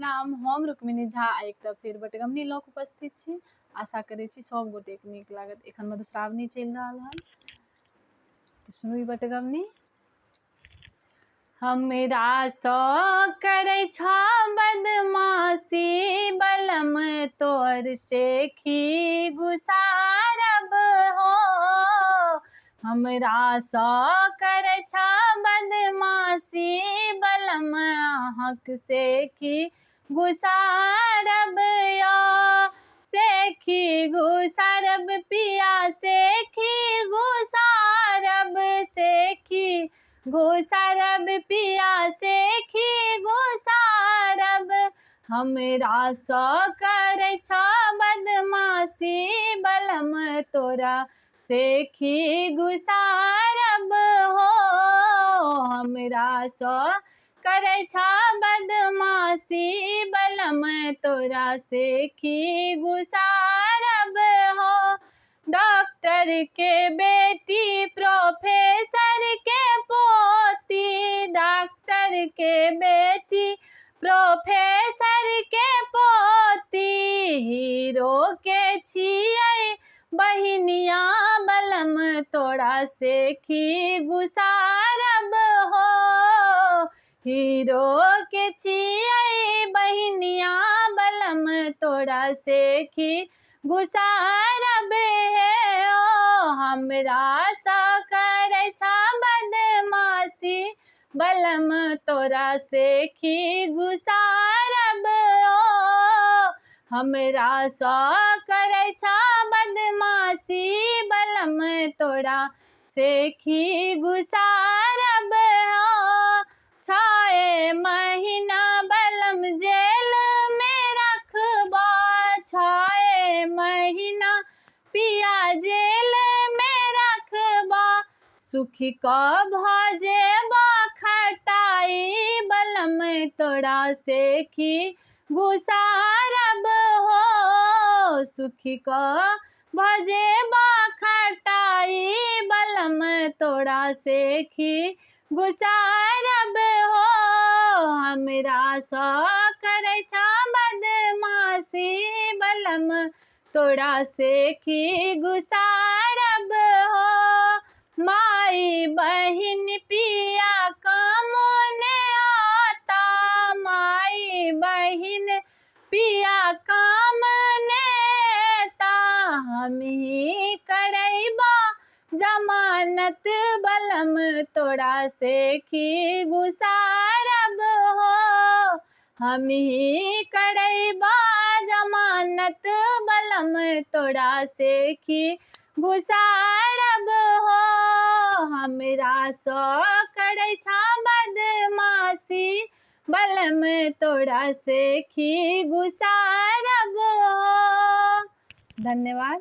नाम हम रुक्मिणी झा आ एकटा फेर बटगमनी लऽ कऽ उपस्थित छी। आशा करै छी सब गोटेके नीक लागत। एखन मधुश्रावणी चलि रहल हन तऽ सुनू ई बटगमनी। हमरा सँ करै छ बदमाशी बलम तोर सेखी गुसारब हो। हमरा सँ करै छ बदमाशी बलम अहाँक सेखी घुसारब यौ। सेखी घुसारब पिया सेखी घुसारब, सेखी घुसारब पिया सेखी घुसारब। हमरा सँ करै छ बदमाशी बलम तोरा सेखी घुसारब हो। हमरा सँ करै छ बदमाशी बलम तोरा सेखी घुसारब हो। डॉक्टर के बेटी प्रोफेसर के पोती, डॉक्टर के बेटी प्रोफेसर के पोती, हीरो के छियै बहिनिया बलम तोरा सेखी घुसारब हो। हीरो के छियै बहिनिया बलम तोरा सेखी घुसारब हे ओ। हमरा सँ करै छ बदमाशी बलम तोरा सेखी घुसारब ओ। हमरा सँ करै छ बदमाशी बलम तोरा सेखी घुसारब हो। 6 महीना बलम जेल में रखबा, 6 महीना पिया जेल में रखबा, सुखी कऽ भऽ जेबा खटाई बलम तोरा सेखी घुसारब हो। सुखी कऽ भऽ जेबा खटाई बलम तोरा सेखी घुसारब हो। हमरा सँ करै छ बदमाशी बलम तोरा सेखी घुसारब हो। माई बहिन पिया काम ने आता, माई बहिन पिया काम नेता, हमही करैबा जमानत बलम तोरा सेखी घुसारब हो। हमही करैबा जमानत बलम तोरा सेखी घुसारब हो। हमरा सँ करै छ बदमाशी बलम तोरा सेखी घुसारब हो। धन्यवाद।